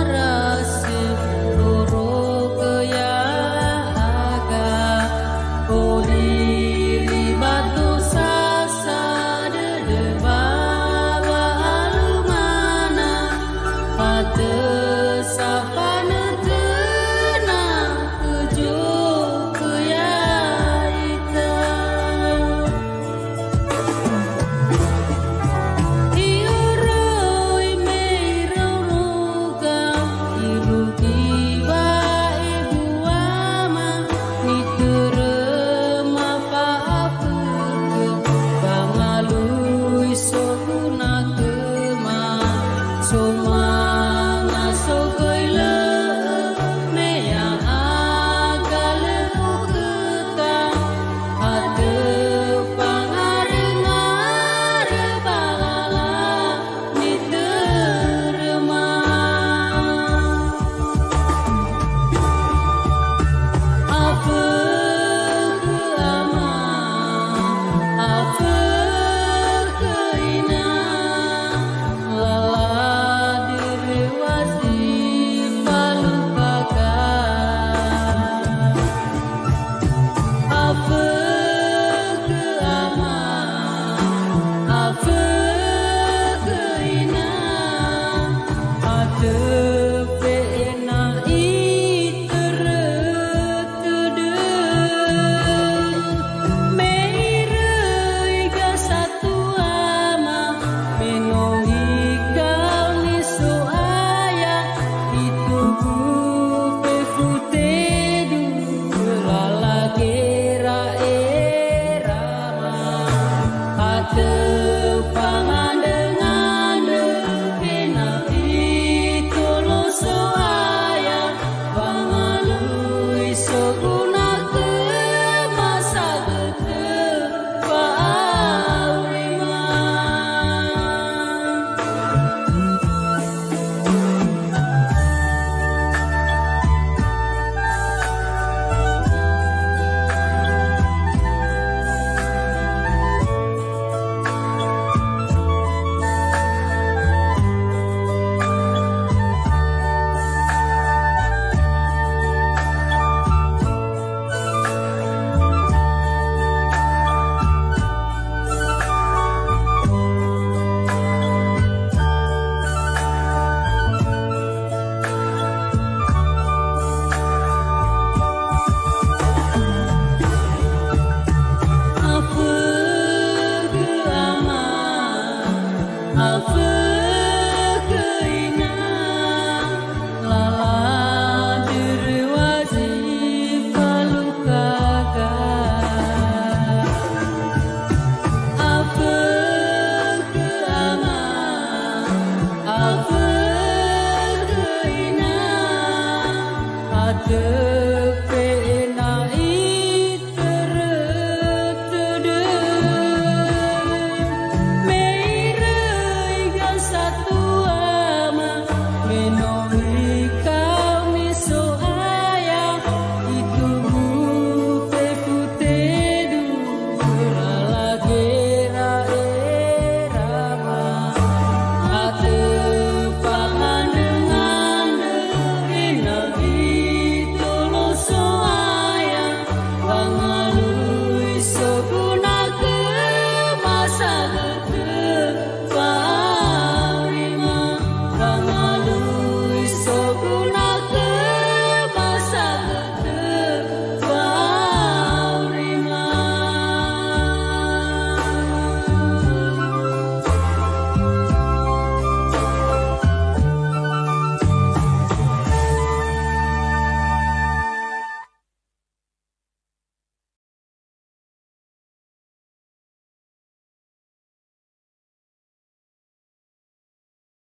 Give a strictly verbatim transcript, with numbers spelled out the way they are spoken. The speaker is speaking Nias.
Fa'amarasi horogö ya'aga, oliri ba tosa sa dödö ba wa'alumana, atö sa fanötöna. Uju khö ya'ita. I'oroi me iraonoga, irugi ba ebuama, nitöröma fa'afökhö, fangalui soguna khöma. Somanga sogöi lö'ö, me ya'aga lö okhöta, atö fangaröngarö ba lala nitöröma. Afökhö ama, afökhö ina, lala döröwa zi falukhaga. Afökhö ama, afökhö ina, atö fe'ena itörö tödö. Me iröi gasa tuama, me no ikao ni So'aya, itugu fefu tedu, lala gera'erama. Atö fangandrö-ngandrö, ena'ö itolo So'aya, fangalui soguna khöma sagötö fa'aurima. Afökhö ama, afökhö ina, lala döröwa zi falukhaga. Afökhö ama, afökhö